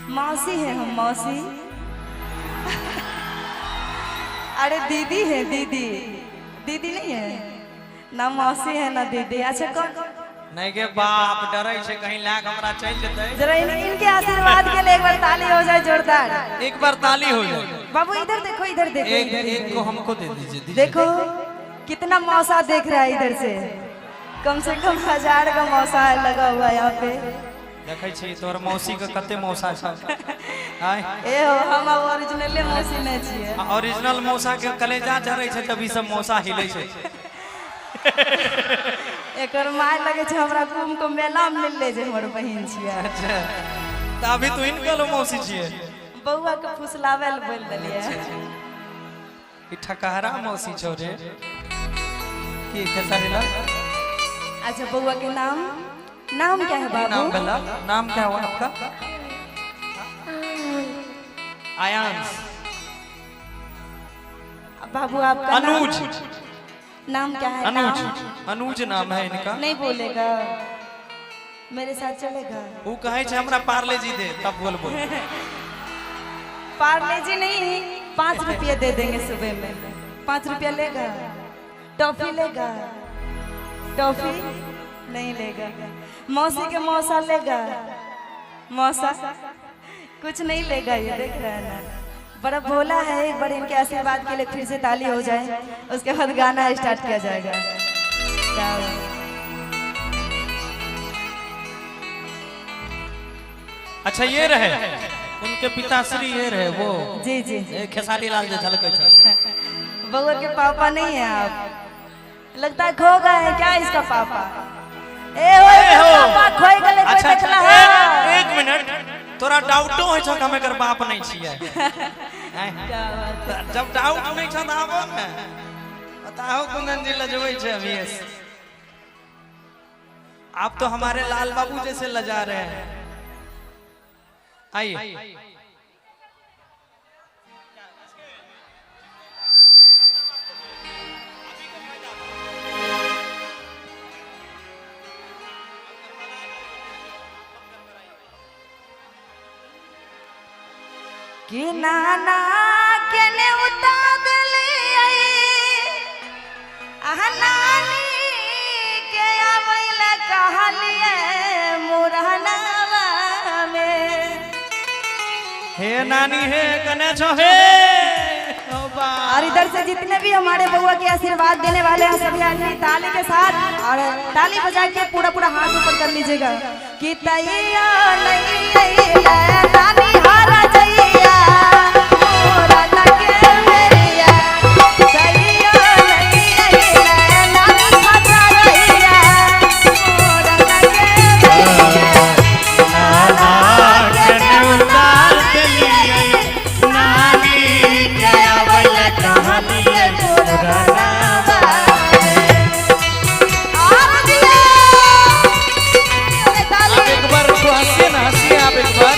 मौसी है हम, मौसी। अरे दीदी है, दीदी। दीदी नहीं है ना, मौसी है ना दीदी। अच्छा कौन? नहीं के बाप, डरै छै कहीं लाग हमरा चलि जेतै। जरा इनके आशीर्वाद के लिए एक बार ताली हो जाए जोरदार। एक बार ताली हो जाए। बाबू इधर देखो, इधर देखो। एक इधर, एक इधर। को हमको दे दीजिए, दीजिए। देखो कितना मौसा देख रहा है इधर से, कम से कम 1000 का मौसा लगा हुआ है यहाँ पे। देखै छी तोहर मौसी के कते मौसा छै। आय। ए हो, हम अब ओरिजिनले मौसी नहीं छियै। आ ओरिजिनल मौसा के कलेजा जरै छै तब ई सब मौसा हिलै छै। एकर माय लगे छै हमरा कुंभ के मेला में मिलले जे हमर बहिन छियै। अच्छा, तऽ अभी तू हिनकर मौसी छियै? बौआ के फुसलावे ले बोल देलियै। ई ठकहरा मौसी छौ रे की खेसारी लाल? अच्छा, बौआ के नाम, नाम क्या है? की बाबू नाम भेला? नाम क्या हुआ आपका? आयांश। बाबू, आपका नाम? अनुज। नाम क्या है? अनुज। नाम? अनुज नाम है इनका। नहीं बोलेगा, मेरे साथ चलेगा? ऊ कहै छै हमरा पार्ले जी दे तब बोलबो। पार्ले जी नहीं, 5 रुपया दे देंगे सुबह में। 5 रुपया लेगा? टॉफी लेगा? टॉफी नहीं लेगा? मौसी के मौसा लेगा? मौसा कुछ नहीं लेगा। ये देख रहा है ना, बड़ा भोला है। एक बार इनके आशीर्वाद के लिए फिर से ताली हो जाए, उसके बाद गाना स्टार्ट किया जाएगा। क्या हुआ? अच्छा, ये रहे उनके पिताश्री, ये रहे वो। जी। ए, खेसारी लाल जे झलकै छै। बउआ के पापा नहीं है आप? लगता है खो गए हैं क्या इसका पापा? ए हो, ए हो। पापा खोई गए कोई? अच्छा। देखला एक, है? एक मिनट, तोरा डाउटो होइ छौ कि हम एकर बाप नहीं छियै? आँय? क्या बात है। जब डाउट नहीं छौ तऽ आबो ने, बताओ। कुंदन जी लजबै छै अभी से। आप तो हमारे लाल बाबू जैसे लजा रहे हैं। आइए। कि नाना के नेवता देलियै, आहा नानी के आबै लए कहलियै मुरहनावा में। हे नानी, हे, कने छो हे? ओ बा। और इधर से जितने भी हमारे बउआ के आशीर्वाद देने वाले हैं, सभी आदमी ताली के साथ और ताली बजा के पूरा पूरा हाथ ऊपर कर लीजिएगा कि तैया नहीं नानी हारा जइया मोरा के मेरिया, तैया नहीं नानी खाजा रहिया मोरा के मेरिया, नाना के नेवता देलियै, नानी के आबै लए कहलियै मुरहनावा में। और दिया आप एक बार तो हंसिए ना, हंसिए आप एक बार।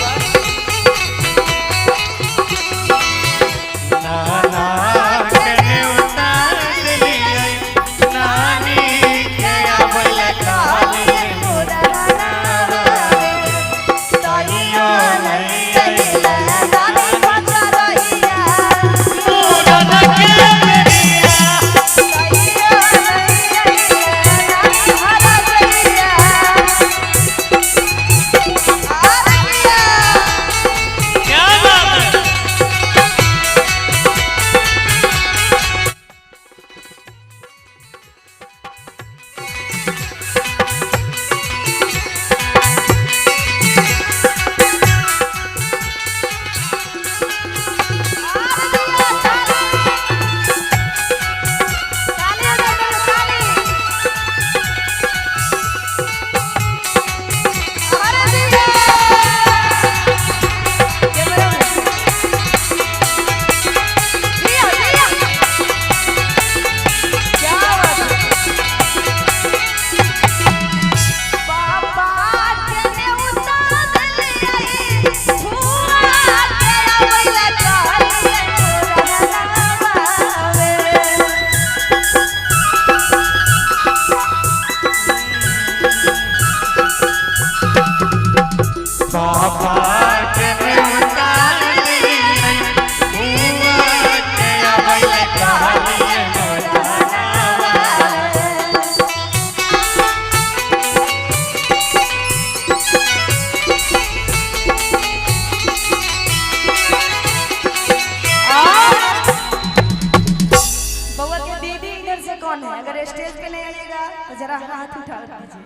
हाथ उठा दीजिए।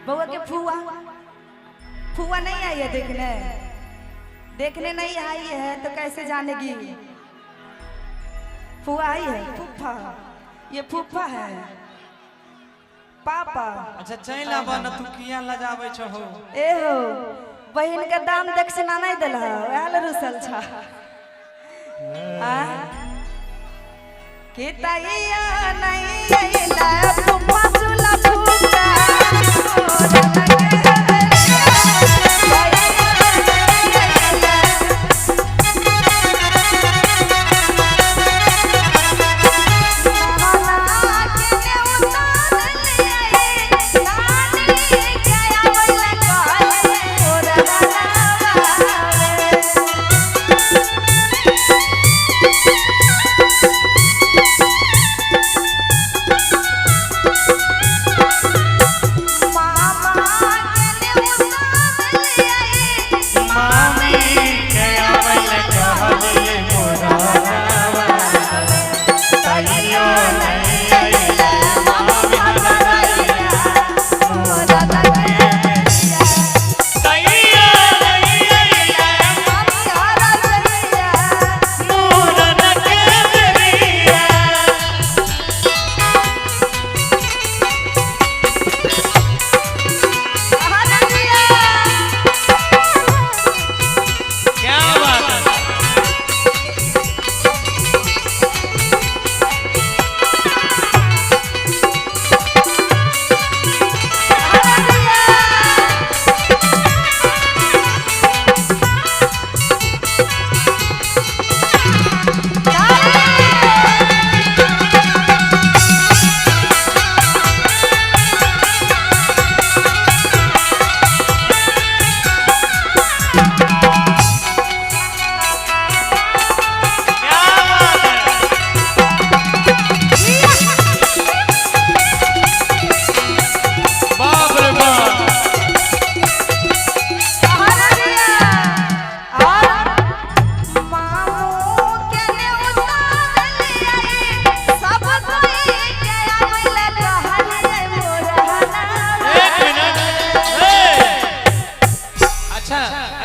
बउआ के फुआ, फुआ नहीं आई है देखने, देखने नहीं आई है तो कैसे जानेगी? फुआ आई है, फूफा, ये फूफा है, पापा। अच्छा चल आब न, तू किया लजाबै छहो? ए हो बहन के दाम दक्षिणा नहीं दिल वह रुसल छ। कि तैया नहीं अइला फूफा चूल्हा फूका,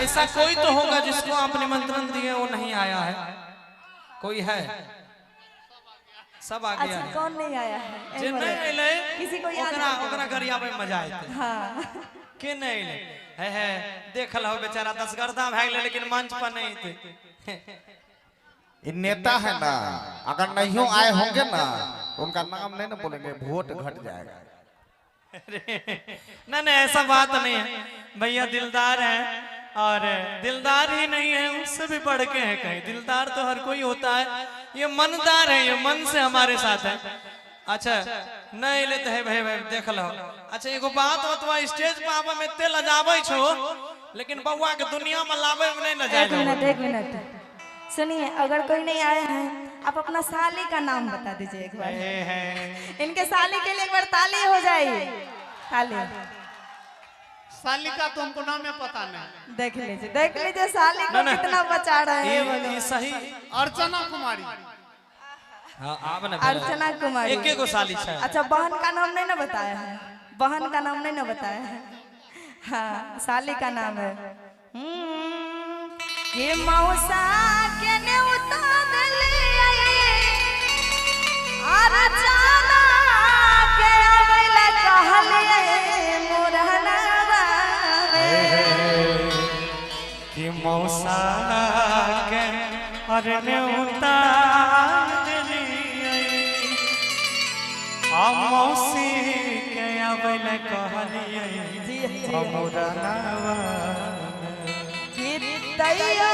ऐसा कोई तो होगा जिसको आप निमंत्रण दिए वो नहीं आया है, कोई है? सब आ गया। अच्छा, कौन नहीं आया है? जे नहीं अइलै किसी को याद ओकरा ओकरा गरियाबै में मजा आते। हाँ। के नहीं अइलै? है देखल हो बेचारा दसगर्दा भए गेलै लेकिन मंच पर नहीं थे। ये नेता है ना, अगर नहीं आए होंगे ना तो उनका नाम नहीं ना बोलेंगे, वोट घट जाएगा। ना ना ऐसा बात नहीं है भैया, दिलदार है और दिलदार ही नहीं है उससे भी बढ़ के है कहीं। दिलदार तो हर कोई होता है, ये मनदार है, ये मन से हमारे साथ है। अच्छा नहीं लेते है भाई भाई देख लो। अच्छा एगो बात बतवा, स्टेज पर आबे में एते लजाबै छो लेकिन बउआ के दुनिया में लाबे में नहीं लजाय। एक मिनट एक मिनट सुनिए, अगर कोई नहीं आया है आप अपना साली का नाम बता दीजिए एक बार। इनके साली के लिए एक बार ताली हो जाए। ताली। साली का तो हमको नाम पता नहीं। देख लीजिए देख लीजिए साली को कितना बचा रहे हैं। ये सही अर्चना कुमारी। हाँ, अर्चना कुमारी एक एक साली है। अच्छा बहन का नाम नहीं ना बताया है, बहन का नाम नहीं ना बताया है। हाँ साली का नाम है। ये मौसा के नेउता दिले अर्चना के आवेला कहले मोरहनवा कि मौसा के अरे नेउता दिले आ मौसी के आवेला कहले मोरहनवा। तैयो